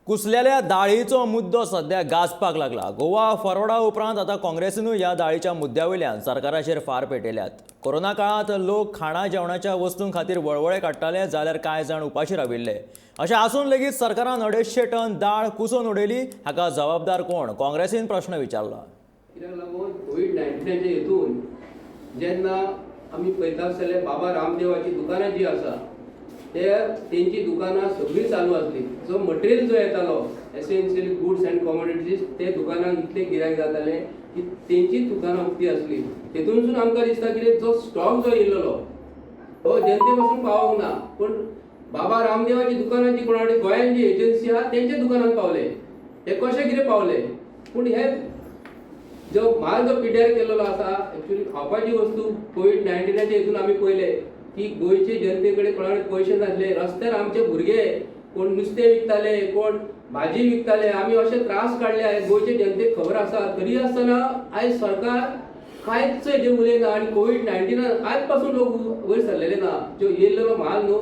कुसलेल्या दाळीचो मुद्दो सध्या गाजपाक लागला. गोवा फॉरवर्डा उपरांत आतां काँग्रेसीनूय ह्या दाळीच्या मुद्द्या वयल्यान सरकाराचेर फार पेटयल्यात. कोरोना काळांत लोक खाणा जेवणाच्या वस्तूं खातीर वळवळे काडटाले, जाल्यार कांय जाण उपाशी राविल्ले. अशें आसून लेगीत सरकारान 250 टन दाळ कुसोवन उडयली. हाका जबाबदार कोण? काँग्रेसीन प्रश्न विचारला. कित्याक लागून कोवीड 19च्या हेतून जेन्ना आमी पळयता जाल्यार बाबा रामदेवाची दुकानां जी आसा ते तेंची दुकानां सगळीं चालू आसली. जो मटेरियल जो येतालो, एसेन्शियल गुड्स अँड कॉमोडिटीज, ते दुकानांक इतले गिरायक जाताले की तेंचीच दुकानां उक्ती आसली. तेतूनसून आमकां दिसता कितें, जो स्टॉक जो येयल्लो हो जनते पासून पावोंक ना, पूण बाबा रामदेवाची दुकानां जी कोणा कडेन गोंयान जी एजन्सी आहा तेंच्या दुकानांत पावले. ते कशे कितें पावले? पूण हे जो म्हाल जो पिड्ड्यार केल्लो आसा, एक्चुअली खावपाची वस्तू, कोवीड 19च्या हितून आमी पळयले की गोंयचे जनते कडेन कोणा कडेन पयशे नासले. रस्त्यार आमचे भुरगे कोण नुस्तें विकताले, कोण भाजी विकताले. आमी अशे त्रास काडले आयज गोंयचे जनतेक खबर आसा. तरी आसतना आयज सरकार कांयच हेजेर उलयना आनी कोवीड 19न आयज पासून लोक वयर सरलेले ना. जो येयल्लो म्हाल न्हू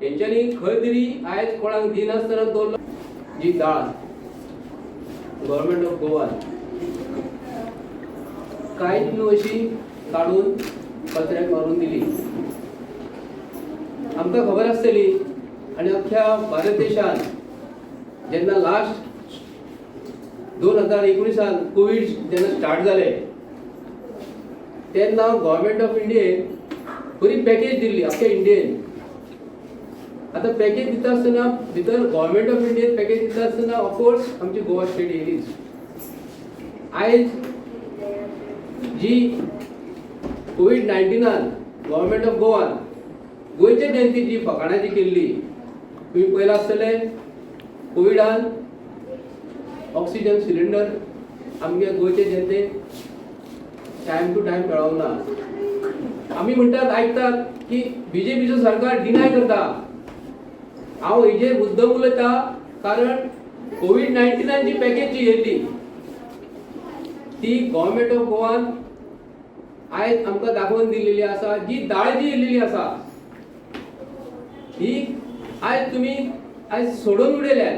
हेंच्यांनी खंय तरी आयज कोणाक दिनासतना दवरलो. जी दाळ गव्हर्मेंट ऑफ गोवान कांयच न्हू अशी काडून कचऱ्याक मारून दिली. आमकां खबर आसतली आनी अख्ख्या भारत देशान जेन्ना लास्ट 2019न कोवीड जेन्ना स्टार्ट जाले तेन्ना गव्हर्मेंट ऑफ इंडियेन बरी पॅकेज दिल्ली अख्ख्या इंडियेन. आतां पॅकेज दिता आसतना भितर, गव्हर्मेंट ऑफ इंडियेन पॅकेज दिता आसतना ऑफकोर्स आमची गोवा स्टेट येयलीच. आयज जी कोवीड 19न गव्हर्मेंट ऑफ गोवान गोंयच्या जनतेची जी फकाणां जी केल्ली, तुमी पळयलां आसतलें, कोविडान ऑक्सिजन सिलिंडर आमगे गोंयचे जनतेक टायम टू टायम मेळोंक ना. आमी म्हणटात, आयकतात की बीजेपीचो सरकार डिनाय करता. हांव हेजेर मुद्दम उलयता, कारण कोवीड 19न जी पॅकेज जी येयल्ली ती गव्हर्मेंट ऑफ गोवान आयज आमकां दाखोवन दिल्लेली आसा. जी दाळ जी येयल्लेली आसा ही आयज तुमी आयज सोडून उडयल्या.